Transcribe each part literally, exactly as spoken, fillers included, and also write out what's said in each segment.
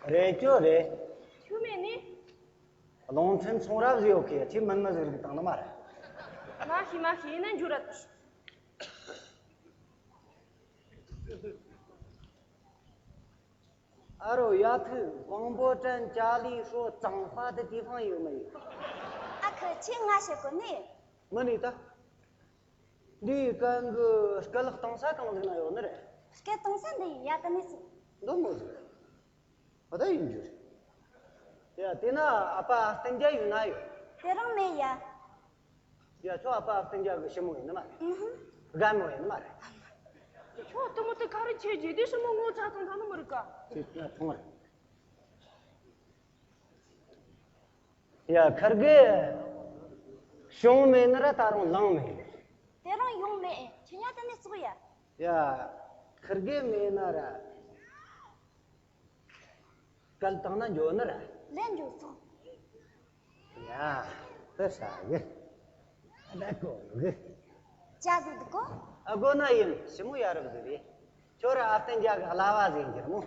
རེད་ཅོ་རེད། ཁྱོད་མེད་ནི། རླུང་འཕྲིན་ཚོང་ར་བཟོས་ཡོད་ཁི་ཁྱོད་མིན་མི་ཟིག་རིག་བཏང་ནི་མ་རེད། མ་ཤི་མ་ཤི་ཡིན་ན་འཇུ་ར་ཏུ། ཨ་རོ་ཡ་ཐུ་ཀོང་པོ་ཀྲན་ཅ་ལི་ཧྲོ་གཙང་པ་དེ་དེ་ཕང་ཡོད་མ་ཡོད། ཨ་ཁུ་ཁྱོས་ང་བཤད་གོ་ནི། མི་ནི་ད། འདིའི་གན་གི་སྐད་ལག་གཏོང་ས་གང་ཟིག་ན་ཡོད་ནི་རེད། སྐད་གཏོང་ས་འདི་ཡིན་ཡ་ད་ནི་སུ། འདི་མོ་ཟིག་རེད། ཨ་ད་ཡིན་རྒྱུ་རེད། ཡ་དེ་ན་ཨ་ཕ་ཨ་སྟན་རྒྱ་ཡོད་ན་ཡོད། དེ་རང་མེད་ཡ། ཡ་ཁྱོད་ཨ་ཕ་ཨ་སྟན་རྒྱ་གི་ཞི་མོ་ཡིན་ནི་མ་རེད། ཨུ་ཧུ། རྒན་མོ་ཡིན་ནི་མ་རེད། ཁྱོད་ལྟད་མོ་དེ་ག་རེ་བྱེད་རྒྱུ་དེ་ཞི་མོ་ངོ་ཚ་ཚང་ཚང་ནི་མི་རིག་ག་ཁྱེད་ཀྱིས་མཐོང་རེད། ཡ་ཁར་གི་བྱུང་མེད་ནི་ར་ད་རུང་ལངས་མེད། དེ་རང་ཡོང་མེད་ཁྱེད་ཉག་དེ་ནས་བཙོག་ཡ། ཡ་ཁར་གི་མེད་ན་ར། སྐད་བཏང་ན་འགྱོ་ནི་ར། ལན་འགྱོ་སོང་། ཡ། དེ་ཧྲ་གི། ཨ་ད་གོ་གི། ཅ་ཟིག་འདུག་གོ། ཨ་གོ་ན་ཡིན་ཞི་མོ་ཡ་རབས་ཟིག་རེད། ཁྱོད་ར་ཨ་བསྟན་རྒྱ་གི་གླ་བ་ཟིག་འགྱུར་མོ།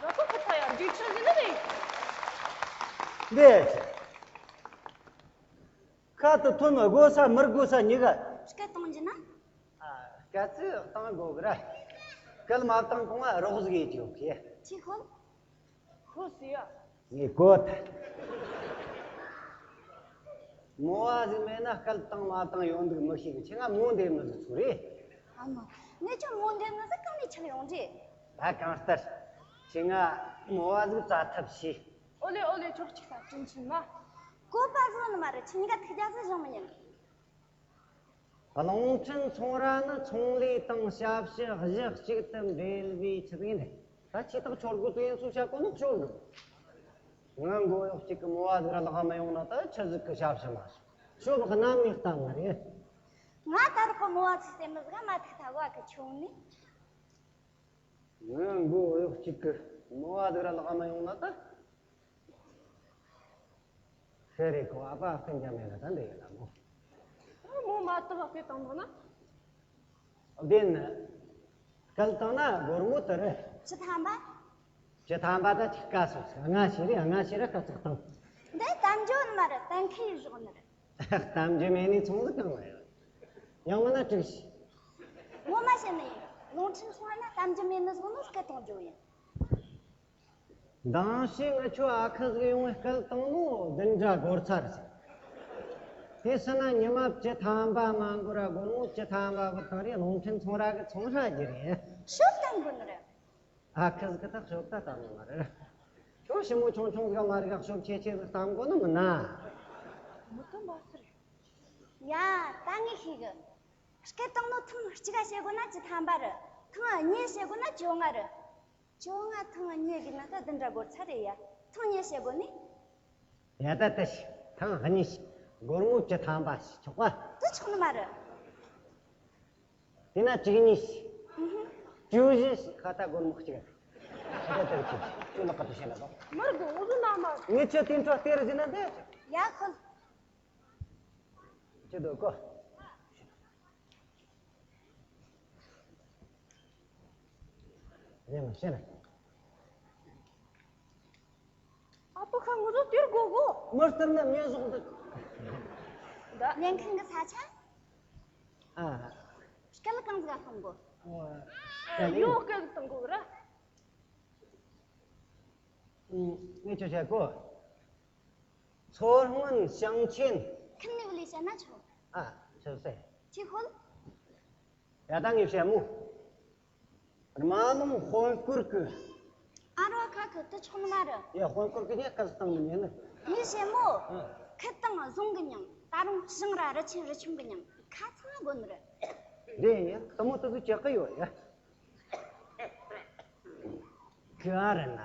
ར་ཁོ་ཁོ་ཐ་ཡ་འདི་ཆ་ཟིག་ནི་རེད། འདི། ཁ་དུ་ཐོན་དགོས་ས་མི་དགོས་ས་གཉིས་ཀ། སྐད་གཏོང་རྒྱུ་ན། ཨ། སྐད་ཚིག་གཏོང་དགོས་གི་ར། སྐད་མ་གཏོང་གོང་ང་རོགས་ཟིག་ཡེད་ཀྱི་ཡོད་གི། ཅི་ཧོ། ཧོ་སི་ཡ། ངས་གོ་ཐལ། མོ་བ་ཟིག་མེད་ན་སྐད་གཏོང་མ་གཏོང་ཡོང་འདུག་མི་ཤེས་གི་ཁྱེད་ང་མོ་འདེབས་ནི་ཟིག་ཚུགས་རེད། ཨ་མ། ངས་ཁྱོད་མོ་འདེབས་ནི་ཟིག་གང་ནས་ཆགས་ཡོང་རེད། ད་གང་ལྟར། ཁྱེད་ང་མོ་བ་ཟིག་བཙལ་ཐབས་བྱོས། ཨོ་ལེ་ཨོ་ལེ་ཕྱོགས་གཅིག་ལ་དྲིན་ཆེན་མ། བཀོད་པ་བཟོ་ནི་མ་རེད་ཁྱེད་གཉིས་ཀ་ཐུགས་རྒྱལ་ཟིག་བཞེངས་མི་ཉན། རླུང་འཕྲིན་ཚོང་ར་ནི་ཚོང་ལས་དང་ཞབས་ཞུ་གཞི་གཅིག་ཏུ་འབྲེལ་བའི་ཆེད་ཡིན། ད་ཆེ་ཐག་ཆོད་དགོས་དུས་ཡིན་ཚུལ་བཤད་གོ་ནི་ཆོད་དགོས། ང་མགོ་གཡོག་གཅིག་གི་མོ་བ་ཟིག་ར་ལག་མ་ཡོང་ན་ད་ཆི་ཟིག་གི་ཞབས་ཞུ་མ་ཞུ་ཞོ་བག་གནམ་ནས་བཏང་ནི་རེད། ང་ད་རག་གི་མོ་བ་ཚོས་སེམས་མི་ཟིག་མ་ཐུག་ཐ་བ་གི་ཆུང་ནི། ང་མགོ་གཡོག་གཅིག་གི་མོ་བ་ཟིག་ར་ལག་མ་ཡོང་ན་ད། ཤེས་རེད་ཁོ་ཨ་ཕ་སྤུན་ཀྱག་མེད་ན་ད་འདི་ཡོད་ལ་མོ། ཨ་མོ་མ་ཏི་བ་སྐད་བཏང་ན། བདེན་ནི། སྐད་བཏང་ན་སྒོར་མོ་དུ་རེད། བཅུ་ཐམ་པ། བཅུ་ཐམ་པ་ད་ཅིག་དཀའ་སོང་ཟིག་ལྔ་ཤེས་རེད་ལྔ་ཤེས་རེད་སྐད་ཅིག་བཏང་། འདི་གཏམ་རྒྱུད་ནི་མ་རེད་གཏན་འཁེལ་བཞག་ནི་རེད། གཏམ་རྒྱུད་མེད་ནི་ཚོང་ཟིག་གང་ལ་ཡོད། ཡང་མིན་ན་དྲུག་ཤེས། ངོ་མ་བཤད་ནི་ཡིན། རླུང་འཕྲིན་ཚོང་ན་གཏམ་རྒྱུད་མེད་ནི་ཟིག་ནོ་སྐད་གཏོང་རྒྱུ་ཡིན། མདང་ཞིག་ང་ཆོ་ཨ་ཁུ་ཟིག་ཡོང་བའི་སྐད་བཏང་ནོ་བདུན་ཕྲག་འགོར་ཚར་ཟིག་དེ་སྲིད་ན་ཉི་མ་བཅུ་ཐམ་པ་མ་འགོར་ར་སྒོར་མོ་བཅུ་ཐམ་པ་བུད་བཏང་རེད་རླུང་འཕྲིན་ཚོང་ར་གི་ཚོང་ཧྲ་རྒྱུ་རེད། ཤོབ་བཏང་དགོས་ནི་རེད། ཨ་ཁུ་ཟིག་གི་ཐག་ཤོབ་ད་བཏང་ནི་མ་རེད། ཁྱོད་ཞི་མོ་ཆུང་ཆུང་ཟིག་མ་རེད་ག་ཤོབ་ཆེ་ཆེ་ཟིག་བཏང་དགོས་ནི་མིན་ན། མི་ཐུབ་མ་ཟེར། ཡ་ད་ངས་ཤེས་གི་སྐད་བཏང་ནོ་ཐེངས་གཅིག་ག་བཤད་དགོས་ན་བཅུ་ཐམ་པ་རེད། ཐེངས་གཉིས་བཤད་དགོས་ན་བཅོ་ལྔ་རེད། བཅོ་ལྔ་ཐེངས་གཉིས་གི་ན་ད་བདུན་ཕྲག་འགོར་ཚར་རེད་ཡ། ཐེངས་གཉིས་བཤད་དགོས་ནི། ཡ་ད་ད་ཤི། ཐེངས་གཉིས་ཤི། སྒོར་མོ་བཅུ་ཐམ་པ་ཤི་ཆོག་པ། དེ་ཆོག་ནི་མ་རེད། དེ་ན་བཅུ་གཉིས་ཤི། ཨུ་ཧུ། བཅུ་བཞི་ཤི་ཁ་ད་སྒོར་མོ་གཅིག་རེད། ཁ་ད་ད་ཆི་ཆི་ལག་ག་དུ་བཤད་ན་དོ། མར་གོ་འུ་ཟུ་ན་མ། ངས་ཁྱོད་དེ་འཕྲོ་སྟེར་ཟིན་ན་འདི། ཡ་ཁོ། ཅི་འདུག་གོ། རེམ་ཤེས་ན། ཨ་ཕ་ཁ་ངུ་ཟོ་དེར་གོ་གོ། མི་སྟེར་ན་མེ་ཟོག་འདུག་ད་ཉན་མཁན་གི་ས་ཆ། ཨ། སྐད་གང་ཟིག་གཏོང་གོ། ཨ། ཡོ་སྐད་གཏོང་གོ་ར། ངས་ཁྱོད་བཤད་གོ། མཚོ་སྔོན་ཞིང་ཆེན། ཁྱིམ་ནས་ལས་བྱས་ན་ཆོག་ཨ། ཆོག་སེ། ཁྱི་ཧོལ། ཡ་ད་ངས་བཤད་མོ། རྨ་ལུང་དཔོན་སྐོར་གི་ཨ་རོ་ཁ་ཁི་དུ་ཆོག་ནི་མ་རེད། ཡ་དཔོན་སྐོར་གི་ངས་སྐད་བཏང་ནི་མེད་ནི། ངས་བཤད་མོ། ཨ། ཁི་དང་བཟུང་གི་མྱང་ད་རུང་ཞིང་ར་རི་ཆེན་རི་ཆུང་གི་མྱང་ཁ་ཚང་དགོ་ནི་རེད། རེད་ཡ་དུ་མོ་དུ་དུ་ཅག་གི་ཡོད་ཡ། གི་ཨ་རེད་ན།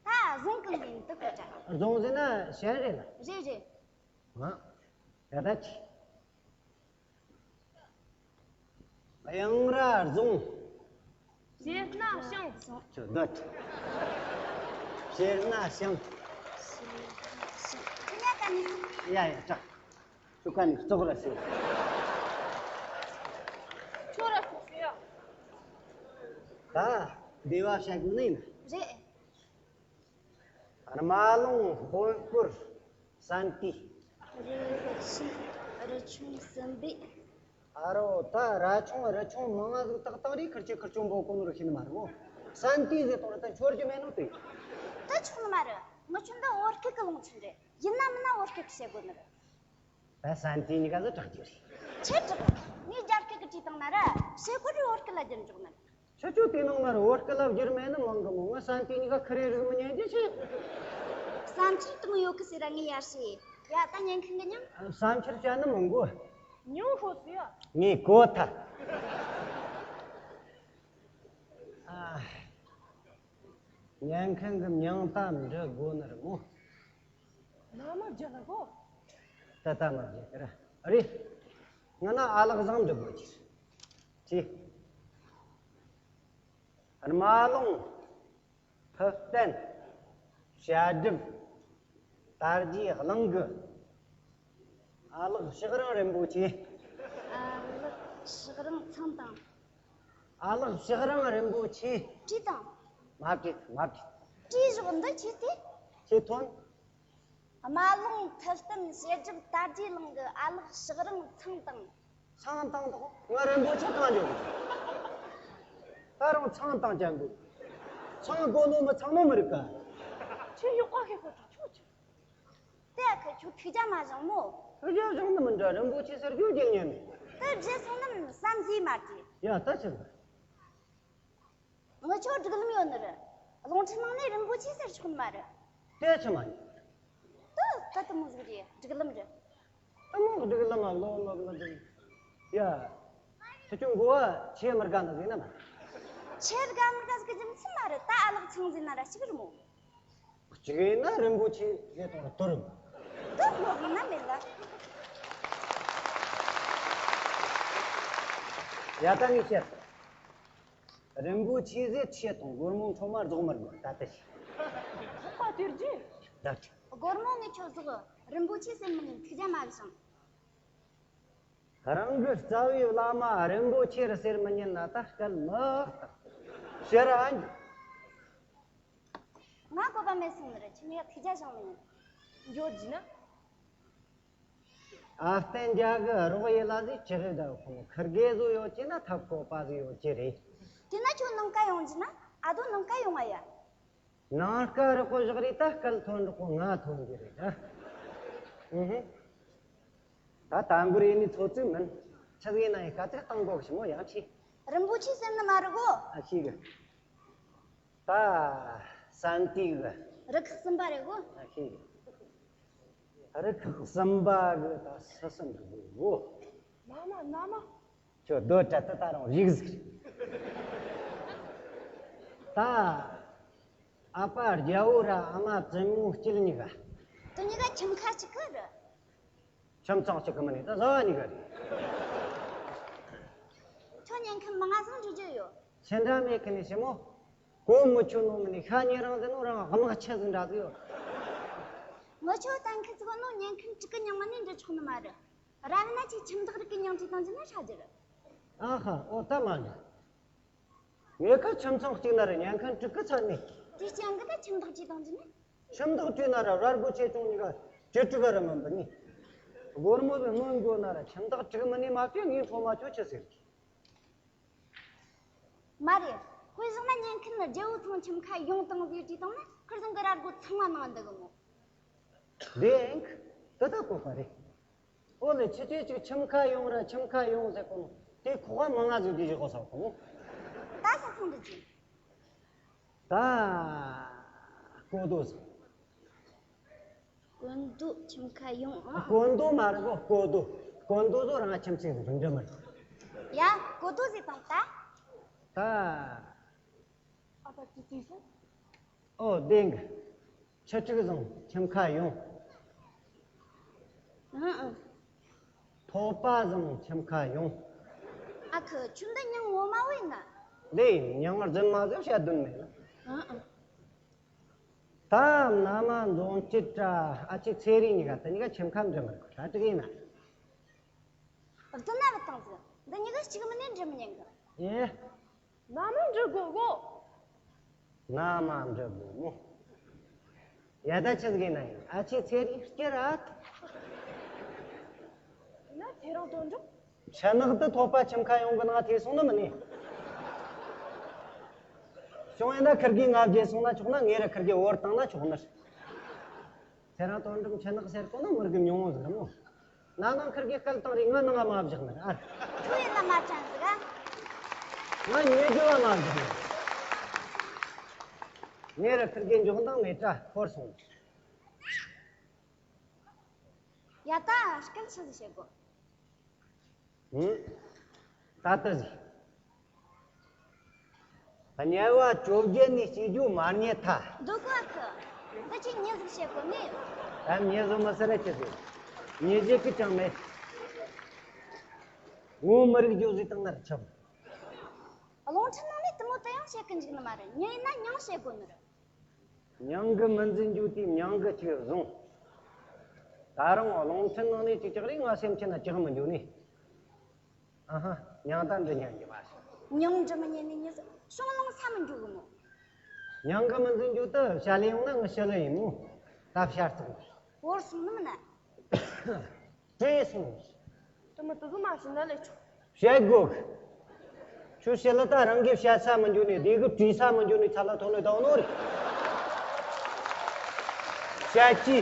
ད་བཟུང་གི་མིན་དུ་གི་དྲ། བཟུང་ཟེར་ན་ཞན་རེད་ལ། རེད་རེད། ང་། ཡ་ད་ཅི། གཡང་ར་བཟུང་། བྱེད་ན་ཤང་། ཆོ་ད་ཅི། བྱེད་ན་ཤང་། ཁྱི་ཉག་ག་ནི། ཡ་ཡ་ཅག་ཁྱོད་ཀ་ནས་བཙོག་ར་ཟེར། ཁྱོད་ར་ཟེར་ཟེར་ཡ། ད་བདེ་བ་བྱ་དགོས་ནི་ཡིན། རེད། རྨ་ཀླུང་དཔོན་སྐོར་བསམ་དུས། རི་ཆུང་རི་ཆུང་སྲིན་པོའི། ཨ་རོ། ད་ར་ཆུང་རི་ཆུང་མང་ང་ཟིག་བཏགས་བཏང་རེ་ཁིར་ཆོ་ཁིར་ཆོ་འབོ་གོ་ནོ་ར་ཤེས་ནི་མ་རེད་མོ། བསམ་དུས་ཟེར་དང་ར་ད་འཆོར་རྒྱུ་མེད་ནོ་དེ། ད་ཆོག་ནི་མ་རེད། ངི་ཆོ་འདི་བོད་སྐད་གི་ལུང་ཆེན་རེད། ཡིན་ན་མིན་ན་བོད་སྐད་གི་བཤད་དགོས་ནི་རེད། ད་བསམ་དུས་གཉིས་ཀ་ཟིག་དྲག་རྒྱུ་རེད། ཆེ་དྲག་ངས་རྒྱ་སྐད་གི་བྲིས་བཏང་ན་ར་བཤད་དགོས་རེད། བོད་སྐད་ལ་བསྒྱུར་འཇོག་ནི་རེད། ཁྱེད་ཆོ་དེ་ནང་ན་ར་བོད་སྐད་ལ་བསྒྱུར་མེད་ནི་མང་གི་མོ། ང་བསམ་དུས་གཉིས་ཀ་ཁི་རེ་རིག་མི་ཉན་རྒྱུ་ཆེ། བསམ་འཆར་དུ་མོ་ཡོད་གི་ཟེར་ར་ངས་ཡར་ཞུས། ཡ་ད་ཉན་མཁན་གི་མྱིང་། བསམ་འཆར་བཤད་ནི་མི་འགོ། ཉུང་ཤོས་སུ་ཡ། ངས་གོ་ཐལ། ཨ། ཉན་མཁན་གི་མྱིང་ད་འབྲི་དགོས་ནི་རེད་མོ། ན་མ་བརྒྱ་ལ་གོ། ད་ད་མ་བརྒྱ་གི་ར། རེད། ང་ན་ཨ་ལགས་བཟང་འབྲི་དགོས་ཀྱི་རེད། ཅི། རྨ་ཀླུང་། ཐུབ་བསྟན། བཤད་སྒྲུབ། དར་རྒྱས་གླིང་གི། ཨ་ལགས་ཕྱག་རིང་རིན་པོ་ཆེ། ཨ་ལགས་ཕྱག་རིང་ཚང་དང་། ཨ་ལགས་ཕྱག་རིང་རིན་པོ་ཆེ། བྲིས་དང་། མ་བྲིས་མ་བྲིས། བྲིས་བཞག་འདི་ཆེ་སྟེ། ཆེ་ཐོན། རྨ་ཀླུང་ཐུབ་བསྟན་བཤད་སྒྲུབ་དར་རྒྱས་གླིང་གི་ཨ་ལགས་ཕྱག་རིང་ཚང་དང་། ཚང་བཏང་དང་། ང་རིན་པོ་ཆེ་གང་འཇོག་གི། ད་རུང་ཚང་བཏང་ཅང་དགོས། ཚང་དགོས་ནོ་མི་ཚང་ནོ་མི་རིག་ག། ཁྱེད་ཡོག་པ་ཁེ་ཁོ་ཁྲི་ཆུ་ཆུ། དེ་ཨ་ཁུ་ཁྱོད་ཐུགས་རྒྱ་མ་བཞེངས་མོ། ཐུགས་རྒྱ་བཞེངས་ནི་མི་འདྲ། རིན་པོ་ཆེ་ཟེར་རྒྱུ་རྒྱུ་ཉན་མེད། དེ་རྗེས་སོང་ནམ་བསམ་གཟས་མ་བྲིས། ཡ་ད་ཕྱིར་འདུག་ངི་ཆོ་སྒྲིག་ལམ་ཡོད་ནི་རེད། རླུང་འཕྲིན་ནང་ནས་རིན་པོ་ཆེ་ཟེར་ཆོག་ནི་མ་རེད། དེ་ཆི་མ་ཡིན། དེ་ད་དེ་མོ་ཟིག་རེད། སྒྲིག་ལམ་རེད། དེ་མོ་སྒྲིག་ལམ་ལོ་ལོ་ལོ་ལོ། ཡ། ཁྱེད་ཆོ་མགོ་བ་ཆེ་མི་དགའ་ནི་ཟིག་ན་མ། ཆེ་དགའ་མི་དགའ་ཟིག་གི་རྒྱུ་མཚན་མ་རེད། ད་ཨ་ལགས་ཚང་ཟིན་ན་ར་གཅིག་རེད་མོ། གཅིག་ཡིན་ན་རིན་པོ་ཆེ་ཟེར་དང་དོར། དེ་མོ་ཟིག་ན་མེད་ལ། ཡ་ད་ངས་བཤད། རིན་པོ་ཆེ་ཟེར་ཆེ་དང་སྒོར་མོ་འཕྲོ་མ་རྫོགས་མར་དགོས་ད་ལྟ་ཞིག་ལྷག་པ་དེར་རྒྱུ། ད་ཅི། སྒོར་མོ་ངས་ཁྱོད་ཟོག་རིན་པོ་ཆེ་ཟེར་མི་ཉན། ཐུགས་རྒྱ་མ་བཞེངས། རང་གི་རྩ་བའི་བླ་མ་རིན་པོ་ཆེ་རེད་ཟེར་མི་ཉན་ན་ད་སྐད་མི་ཤེས་ར་ཨ། ང་བཀོད་པ་མེད་སོང་ནི་རེད། ཁྱོད་ངས་ཐུགས་རྒྱ་བཞེངས་མི་ཉན། འགྱོ་རྒྱུ་ན། ཨ་བསྟན་རྒྱལ་གི་རོགས་ཡེ་ལ་ཟིག་ཅི་རེད། ད་ཁོང་ཁིར་གེ་བཟོ་ཡོད་ཀྱི་ན་ཐབས་བཀོད་པ་ཟིག་ཡོད་ཀྱི་རེད། དེ་ན་ཁྱོད་ནང་ཀ་ཡོང་རྒྱུ་ན། ཨ་དོ་ནང་ཀ་ཡོང་ང་ཡ། ནང་ཀ་རག་པོ་བཞག་རེད། ད་སྐལ་ཐོན་རག་པོ་ང་ཐོན་གི་རེད་ད། ཨུ་ཧུ། ད་དང་པོ་རེད་ནི་ཚོ་ཚོད་མིན། ཆི་ཟིག་ན་ཡི་ཀ་ཚིག་བཏང་གོ་གི་ཞི་མོ་ཡང་ཆི། རིན་པོ་ཆེ་ཟེར་ནི་མ་རེད་གོ། ཨ་ཤི་གི། ད་བསམ་དུས་གི། རུ་ཁག་གསུམ་པ་རེད་གོ། ཨ་ཤི་གི། རུ་ཁག་གསུམ་པ་གི་ད་སུ་སུ་འདུག་གོ། མ་མ་མ་མ། ཁྱོད་རྡོ་བྲལ་ཏེ་ད་རུང་རིག་ཟིག་ད་ཨ་ཕ་རྒྱལ་བོ་ར་ཨ་མ་བཙུན་མོ་སྐྱིད་གཉིས་ཀ་དེ་གཉིས་ཀ་ཁྱིམ་ཁ་གཅིག་གི་རེད། ཁྱིམ་ཚང་གཅིག་གི་མིན་ནི་ད་བཟའ་བ་གཉིས་ཀ་རེད། ཁྱོད་ཉན་མཁན་མང་ང་ཟིག་འགྲོ་རྒྱུ་ཡོད། ཚེ་འདྲ་མེད་མཁན་ནི་ཞི་མོ། གོ་མི་ཆོད་ནོ་མིན་ནི་ཤ་ཉེ་རང་ཟེར་ནོ་རང་དམག་ཆེ་ཟིག་འདྲ་ཟིག་ཡོད། ངི་ཆོ་གཏན་འཁེལ་ཚུགས་ནོ་ཉན་མཁན་གཅིག་གི་མྱིང་མ་ནི་འབྲི་ཆོག་ནི་མ་རེད། ར་བ་ན་ཆེ་ཁྱིམ་བདག་རིགས་ཀྱི་མྱིང་བྲིས་བཏང་རྒྱུ་ན་ཧྲ་རྒྱུ་རེད། ཨ་ཧ། ཨོ་ད་མ་ནི། ངེད་ཀ་ཁྱིམ་ཚང་གཅིག་ན་ར་ཉན་མཁན་དྲུག་གི་ཚད་ནི། དེ་རྐྱང་གི་ད་ཁྱིམ་བདག་བྲིས་བཏང་རྒྱུ་ནི། ཁྱིམ་བདག་བྲིས་ན་ར་ར་སྒོ་ཆེ་ཆུང་གཉིས་ཀ་ཇེ་དྲུག་ག་ར་མིན་པ་ནི། སྒོར་མོ་བའི་སྔོན་འགྱོ་ན་ར་ཁྱིམ་བདག་དྲུག་མིན་ནི་མ་བྱས་ངས་འཕྲོ་མ་ཆོད་ཆི་ཟེར་གི། མ་རེད། དཔེ་བཞག་ན་ཉན་མཁན་ནི་རྒྱལ་བོ་ཚང་ཁྱིམ་ཁ་ཡོང་དང་ཟེར་བྲིས་བཏང་ན་ཁིར་ཚང་གི་ར་སྒོ་ཚང་མ་ནང་འདུག་གི་མོ། དེ་ཨེང་། དེ་ད་བཀོད་པ་རེད། ཨོ་ལེ་ཁྱེད་ཆོས་ཅིག་ཁྱིམ་ཁ་ཡོང་ར་ཁྱིམ་ཁ་ཡོང་ཟེར་གོ་ནོ་དེ་ཁོག་པ་མང་ང་ཟིག་དེ་བཞག་གོ་ས་གོ་མོ། ད་ས་ཚང་འདི་ཅི། ད་སྐོར་རྡོ་ཟིག་སྐོར་རྡོ་ཁྱིམ་ཁ་ཡོང་ཨ། སྐོར་རྡོ་མ་རེད་གོ། སྐོར་རྡོ། སྐོར་རྡོ་ཟོ་རང་ཁྱིམ་ཚེ་ཟིག་འགྲིམ་འགྲིམ་མ་རེད། ཡ་སྐོར་རྡོ་ཟིག་དང་ད། ད། ཨ་ད་ཙི་ཙི་སོང་། ཨོ་དེང་གི། ཁྱི་ཕྲུག་བཟང་ཁྱིམ་ཁ་ཡོང་། ཨང་ཨང་། ཕོ་པ་བཟང་ཁྱིམ་ཁ་ཡོང་། ཨ་ཁུ་ཁྱོད་འདི་མྱིང་ངོ་མ་བོ་ཡིན་ན། ལེ་ཡིན། མྱིང་རྫུན་མ་ཟིག་བཤད་དོན་མེད་ལ། ཨང་ཨང་། ད་མནའ་མ་འཛོམས་སྐྱིད་ར་ཨ་ཅེ་ཚེ་རིང་གཉིས་ཀ་དེ་གཉིས་ཀ་ཁྱིམ་ཁ་འགྲིམ་མི་དགོས་ར་དྲུག་ཡིན་ན། བདུན་ན་བུད་བཏང་ཟིག་འདི་གཉིས་ཀ་གཅིག་མིན་ནས་འགྲིམ་མི་ཉན་གི། ཨེ། མནའ་མ་འགྲིག་གོ་གོ། མནའ་མ་འགྲིག་གོ་མོ། ཡ་ད་ཆི་ཟིག་ཡིན་ན་ཡིན། ཨ་ཆེ་ཚེ་རིང་སྐྱེ་ར། ཡིན་ན་ཚེ་རིང་དོན་འགྲུབ། ཆུ་ནག་དུ་ཐོགས་པ་ཁྱིམ་ཁ་ཡོང་གི་ནང་ཐེ་སོང་ནི་མིན་ནི། བྱུང་ཡིན་ན་ཁིར་གི་ང་བརྗེད་སོང་ན་ཆོག་ན། ངེད་ར་ཁིར་གི་བོར་བཏང་ན་ཆོག་ནི། ཚེ་རིང་དོན་འགྲུབ་ཆུ་ནག་ཟེར་གོ་ནི་མི་རིགས་ཉུང་ངུ་ཟིག་རེད་མོ། ན་ནིང་ཁིར་གི་སྐད་བཏང་རེ་ང་ནང་ང་མ་བཞག་ནི་ར། ཁྱོད་ཡིན་ན་མ་དྲན་ཟིག་ཨ། ང་ཉེ་རྒྱུ་བ་མ་བཞག་ནི། ངེད་ར་ཁིར་གི་འཇོག་འདང་མེད་དྲ་ཁོར་སོང་། ཡ་ད་སྐད་ཆི་ཟིག་བཤད་དགོ། ཧུམ། ད་ལྟ་ཟིག་དམྱལ་བ་བཅོ་བརྒྱད་ནས་སྐྱེ་རྒྱུ་མ་རྙེད་ཐལ། འདུག་གོ་ཨ་ཁུ། ད་ཅི་མྱི་ཟིག་བཤད་དགོ་ནི། ད་མྱི་བཟོ་མི་སྲིད་ར་ཅི་ཟིག་མྱི་བཞི་གི་ཅང་མེད། ངོ་མི་རིག་རྒྱུ་ཟིག་དང་ནར་ཆགས། རླུང་འཕྲིན་ནང་ནས་དེ་མོ་དེ་ཡང་བཤད་གི་འཇུག་ནི་མ་རེད། མྱི་ཡིན་ན་མྱིང་བཤད་དགོ་ནི་རེད། མྱིང་གི་མི་འཛིན་རྒྱུ་དེ་མྱིང་གི་ཅིག་བཟུང་། ད་རུང་རླུང་འཕྲིན་ནང་ནས་ཅིག་ཅག་རེད། ང་སེམས་ཅན་ན་ཅག་མི་འགྱུར་ནི། ཨ་ཧ། མྱིང་ད་འདྲི་ཉན་གྱི་མ་རེད། མྱིང་འདྲི་མི་ཉན་ནི་མྱི་ཟིག་ཤོང་ལོང་ས་མི་འགྱུར་གི་མོ། མྱིང་གི་མི་འཛིན་རྒྱུ་དེ་བཤད་ལེ་ཡོང་ན་ངི་ཞི་ལི་ཡིན་མོ། ད་བཤད་ཐུབ་མོ། བོར་སོང་ནི་མིན་ན། བྲོས་སོང་། དེ་མི་དེ་གི་མ་བྱིན་ན་ལས་ཆོག་བཤད་དགོ་གི། ཁྱོད་ཞི་ལི་ད་རང་གི་བཤད་ས་མི་འགྱུར་ནས་སྡེ་གི་བྲིས་ས་མི་འགྱུར་ནས་ཚ་ལ་ཐོག་ནས་བཏང་ནོ་རེད། བཤད་ཀྱི།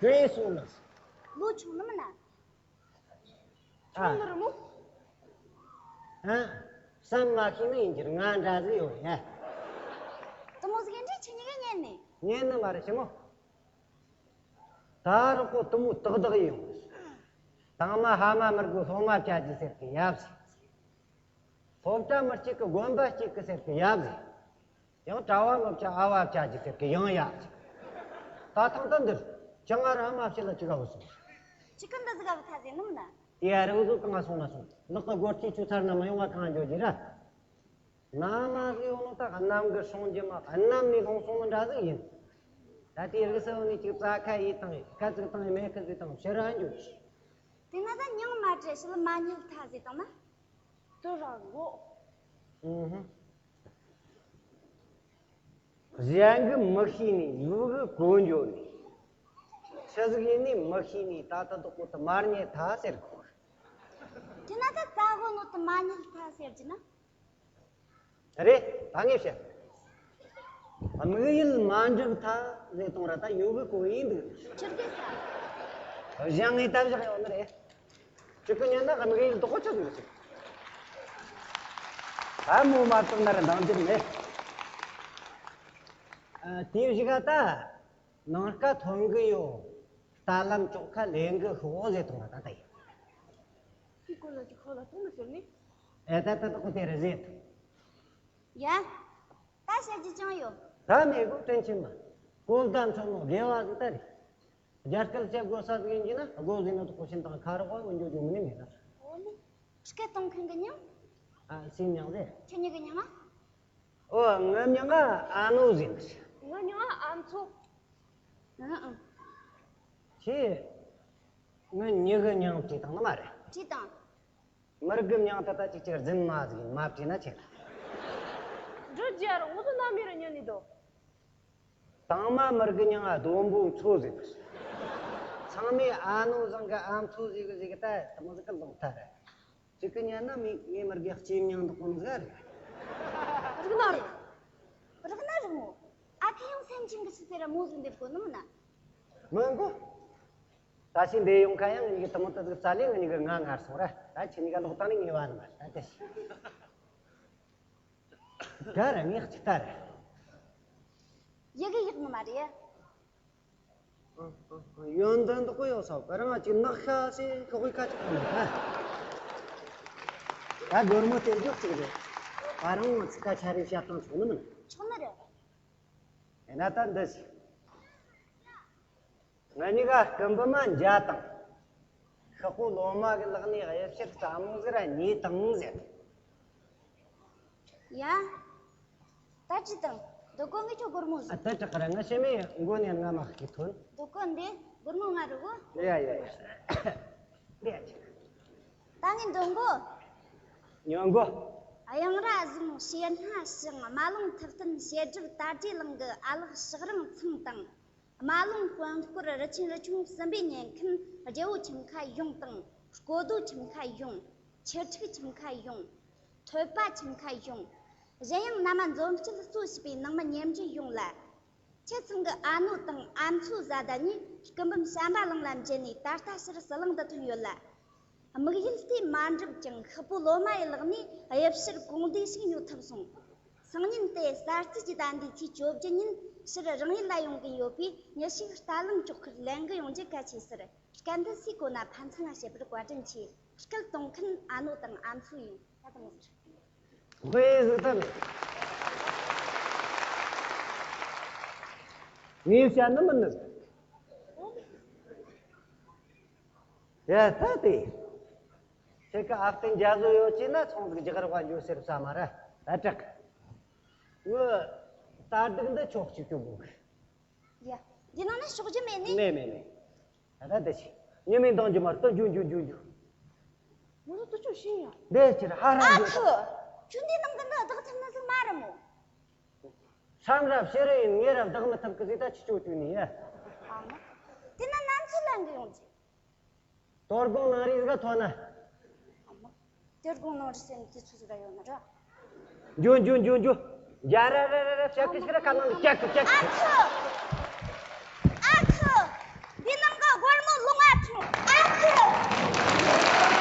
བྲོས་སོང་ལ། ལོ་ཆུང་ནི་མིན་ན། ཨ། ཆུང་ནི་རེད་མོ། ཨ། བསམ་མ་ཤེས་ནི་ཡིན་གྱི་རེད། ང་འདྲ་ཟིག་ཡོད་ཡ། དེ་མོ་ཟིག་ཡིན་འདྲ་ཁྱེད་གཉིས་ཀས་ཉན་ནི། ཉན་ནི་མ་རེད་ཞི་མོ། ད་རོགས་པོ་དེ་མོ་ཏག་ཏག་ཡིན། དང་མ་ཕ་མ་མི་དགོས་སློབ་མ་བྱ་རྒྱུ་ཟེར་གི་ཡབ་ཟེར། སློབ་གྲྭ་མི་གཅིག་གི་དགོན་པ་གཅིག་གི་ཟེར་གི་ཡབ་ཟེར། ཡང་གྲྭ་བ་མི་བྱ་ཨ་བ་བྱ་རྒྱུ་ཟེར་གི་ཡང་ཡབ་ཟེར། ད་ཐེངས་ད་འདིར་ཅི་ང་ར་མ་བྱེད་ལ་ཅི་ག་བུད་སོང་། ཅི་གི་འདི་ཟིག་ག་བུད་ཐལ་ཟེར་ནི་མིན་ན། དེ་ཡ་རང་ཚོ་གང་ང་སོང་ན་སོང་། ལག་གི་སྒོར་ཁྲི་ཆུ་ཚར་ན་མི་ཡོང་བ་གང་འཇོག་རྒྱུ་ར། ན་མ་གི་ཡོང་ནོ་ད་གནམ་གི་སྲུང་རྒྱུ་མ་གནམ་ནས་ལྷུང་སོང་ནི་འདྲ་ཟིག་ཡིན། ད་དེ་རིགས་སུ་ནས་ཅིག་རྩྭ་ཁ་ཡིས་བཏང་ཡིས་ཁ་ཅིག་བཏང་ཡིས་མེ་ཁ་ཅིག་བཏང་ཕྱིར་ར་འཇུག་དེ་ན་ད་མྱིང་མ་བྲལ་ཕྱི་ལ་མ་རྙེད་ཐལ་ཟེར་བཏང་ན། དུ་ར་གོ། ཨུ་ཧུ། གཞན་གྱིས་མི་ཤེས་ནས་ཡུལ་གྱི་གོ་འགྱོ་ནས། ཆི་ཟིག་ཡིན་ནས་མི་ཤེས་ནས་ད་ལྟ་དུ་ཁོ་དུ་མ་རྙེད་ཐལ་ཟེར་གོ། དེ་ན་ད་རྩ་གོ་ནོ་དུ་མ་རྙེད་ཐལ་ཟེར་གྱི་ན། རེད། ད་ངས་བཤད། དམིགས་ཡུལ་མ་འགྲུབ་ཐལ་ཟེར་གཏོང་ར་ད་ཡོད་གི་གོ་ཡིན་འདུག་ཆི་རྒྱུ་ས། གཞན་ངས་བཏབ་བཞག་ཡོད་ནི་རེད། ཅི་གི་ཉན་ན་དམིགས་ཡུལ་དོག་ཆ་ཟིག་རེད། ད་མོ་མ་བཏང་ན་ར་འདང་རྒྱུ་མེད། ཨ། དེའི་གཞུག་ག་ད། ནངས་ཀ་ཐོན་གི་ཡོད། རྟ་ལམ་ཅོག་ཁ་ལེན་གི་ཤོག་ཟེར་གཏོང་བ་ད་ལྟ་ཡིན། ཁྱི་ཀོ་ལ་ཅིག་ཁོ་ལ་གཏོང་མི་ཟེར་ནི། ཨེ་ད་ད་ད་ཁོ་དེ་རེད་ཟེར། ཡ། ད་བཤད་རྒྱུ་ཅང་ཡོད། ད་མེད་གོ་དྲིན་ཆེན་མ། གོ་བརྡ་མཚོན་ནོ་དགེ་བ་ཟིག་ད་རེད། རྒྱ་སྐད་བཤད་དགོས་ས་ཟིག་ཡིན་གྱི་ན་དགོས་ཟིན་ནོ་དུ་ཁོ་ཤིན་ཏང་ཁ་རོག་པ་འོན་ཇོ་ཇོ་མི་ནི་མེད་ད། འོ་ནི། སྐད་གཏོང་མཁན་གི་མྱིང་། ཨ། སུའི་མྱིང་ཟེར། ཁྱེད་གཉིས་ཀྱི་མྱིང་ང་། ཨོ། ངའི་མྱིང་ང་ཨ་ནུ་ཟེར་ནི། ངའི་མྱིང་ང་ཨ་མཚོ། ཨ་ཨ། ཁྱེད། ངའི་མྱི་གི་མྱིང་བྲིས་བཏང་ནི་མ་རེད། བྲིས་བཏང་། མི་རིགས་ཀྱི་མྱིང་དེ་ད་ཅིག་ཅིག་རྫུན་མ་ཟིག་ཡིན། མ་བྲིས་ན་ཆེ་ལ། འགྲོ་རྒྱུ་ཡ་ར་འུ་ཚོ་ནམ་ཡིན་ར་ཉན་ནི་དོ། དང་མ་མི་རིགས་ཀྱི་མྱིང་ང་ལྡོམ་པོ་མཚོ་ཟེར་གི། ཚང་མས་ཨ་ནུ་བཟང་གི་ཨ་མཚོ་ཟེར་གི་ཟེར་གི་ད་དེ་མོ་ཟིག་གི་ལོག་ཐལ་རེད། ཅིག་གི་ཉན་ན་མི་ངའི་མི་རིགས་སྐྱེས་མྱིང་དག་གོ་ནི་ཟིག་རེད། རིག་ན་རིག་རིག་ན་རིག་མོ། ཨ་ཁུ་ཡང་སེམས་ཅན་གི་ཆུ་ཚེ་ར་མོ་ཟིག་འདེབས་གོ་ནི་མིན་ན། མི་འགོ། ད་ཕྱི་འདི་ཡོང་ཁ་ཡང་ངེད་གཉིས་ཀྱི་དུ་མོ་དུ་ཟིག་རྩ་ལས་ངེད་གཉིས་ཀྱི་ང་ངར་སོང་ར། ད་ཁྱེད་གཉིས་ཀ་ལོག་བཏང་ནས་ངེས་བ་ནི་མ་ད་དེ་ཤི། ག་ར་ངས་ཅི་ལྟ་ར། ཡི་གེ་ཡག་ནི་མ་རེད། ཡོན་ཏན་དག་གོ་ཡོད་ས་ག་རང་ཅིག་ནག་ཤ་སེ་ཤོག་གི་ཁ་ཅིག་གོ་ནི་ད། ད་སྒོར་མོ་སྟེར་རྒྱུ་གཅིག་རེད། ད་རང་ངོ་ཚིག་ཁ་ཆ་རེ་བཤད་སྟངས་ཆོག་ནི་མིན། ཆོག་ནི་རེད། ཡིན་ན་ད་འདི་ཞིག་ང་གཉིས་ཀ་སྐུ་འབུམ་མ་མཇལ་དང་། ཤག་པོ་ལོ་མ་གི་ལག་ནས་དབྱིབས་ཕྱིར་རྩ་མོ་ཟིག་ར་ཉོས་དང་ཟེར། ཡ། ད་ཅི་དང་། འདི་ཀོ་ངས་ཁྱོད་སྒོར་མོ་ཨ་ཟིག་ད་ཅི་ཀ་ར་ང་ཤེས་མེད་མགོ་ནས་ང་མ་ཤི་ཐོན། འདི་ཀོ་འདི་སྒོར་མོ་ང་རུ་གོ། ཡ་ཡ་ཡ། འདི་ཡ་ཅི། ད་ངས་འདོན་གོ། ཉོན་གོ། གཡང་ར་གཟིམ་བྱེ་སྣ་ཞིང་། རྨ་ལུང་ཐུབ་བསྟན་བྱེ་སྒྲིབ་དར་རྒྱས་གླིང་གི་ཨ་ལགས་ཕྱག་རིང་ཚང་དང་། རྨ་ལུང་དཔོན་སྐོར་རི་ཆེན་རི་ཆུང་གསུམ་པའི་ཉེ་མཁན་རྒྱལ་བོ་ཁྱིམ་ཁ་ཡོངས་དང་། སྐོར་རྡོ་ཁྱིམ་ཁ་ཡོངས། ཆུ་ཕྲུག་ཁྱིམ་ཁ་ཡོངས། ཐོད་པ་ཁྱིམ་ཁ་ཡོངས། གཞན་ཡང་མནའ་མ་འཛོམས་སྐྱིད་གཙོ་བྱས་པའི་ནང་མི་ཉེ་འབྲེལ་ཡོངས་ལ། ཁྱེད་ཚང་གི་ཨ་ནོ་དང་ཨ་མཚོ་བཟའ་ཟླ་གཉིས་སྐུ་འབུམ་བྱམས་པ་གླིང་ལ་མཇལ་ནས་ད་ལྟ་ཕྱིར་ཟི་ལིང་དུ་ཐོན་ཡོད་ལ། དམིགས་ཡུལ་དེ་མ་འགྲུབ་ཀྱང་ཤི་བོ་ལོ་མ་ཡི་ལག་ནས་དབྱིབས་ཕྱིར་གོང་བསྡུས་ཤིག་ཉོ་ཐུབ་སོང་། སང་ཉིན་དེ་གསར་སྐྱེས་ཀྱི་ཟླ་འདིའི་ཚེས་བཅོ་བརྒྱད་ཉིན་ཕྱིར་རང་ཡུལ་ལ་ཡོང་གི་ཡོད་པས་མྱི་ཞིག་རྟ་ལུང་ཅོག་ཁུར་ལེན་གི་ཡོང་རྒྱུ་གལ་ཆེ་ཟེར། སྐད་འདི་སུའི་གོ་ན་ཕན་ཚུན་ལ་བཤད་པར་བཀའ་དྲིན་ཆེ། སྐད་གཏོང་མཁན་ཨ་ནོ་དང་ཨ་མཚོ་ཡིན། ད་དུང་ཟེར། དཔེ་ཟིག་ད་མེད། ངས་བཤད་ནི་མིན་ནི། ཡ་ད་དེ། ཁྱེད་ཀྱི་ཨ་བསྟན་རྒྱ་བཟོ་ཡོད་ཅེ་ན་ཚོང་ཟིག་རྒྱག་རོགས་པ་འགྱོ་ཟེར་ས་མ་ར། ད་དྲག་གི། ངའི་རྟ་རྒྱུག་འདི་ཆོག་ཅིག་སྐྱོན་དགོས་གི། ཡ། འདི་ནང་ན་ཞོགས་རྒྱུ་མེད་ནི། མེད་མེད་མེད། ད་ལྟ་འདི་ཆེ། ཉི་མའི་འདང་རྒྱུ་མ་རེད། ད་འགྱོ་འགྱོ་འགྱོ་འགྱོ། ང་ཚོ་དུ་ཆོག་ཤེས་ཡ། འདི་ཕྱིར་ཧ་ར་ཨ་འགྱོ། ཁུ། ཁྱོད་འདི་ནང་གི་འདི་བདག་ཐུབ་ནི་ཟིག་མ་རེད་མོ། ཧྲམ་ར་བཤད་རེ་ཡིན། ངས་ར་བདག་མི་ཐུབ་གི་ཟིག། ད་ཆི་ཆོ་དུས་ནི་ཡ། ཨ་མ། དེ་ན་ནམ་ཚོད་ལ་འགི་ཡོང་རྒྱུ། དོ་དགོང་ནང་རིས་ག་ཐོན་ན། ཨ་མ། དོ་དགོང་ནང་རིས་ཟེར་ནི་དུས་ཚོད་ཟིག་ག་ཡོད་ན་ར། འགྱོ་འགྱོ་འགྱོ་འགྱོ། རྒྱ་ར་ར་ར་ར་བྱ་གི་ཤི་ར་ཁ་ནང་ནས་བཀྱག་གི་བཀྱག་གི། ཨ་ཁུ། ཨ་ཁུ། འདི་ནང་གི་སྒོར་མོ་ལོང་ཨ་ཐོང་ཨ་ཁུ།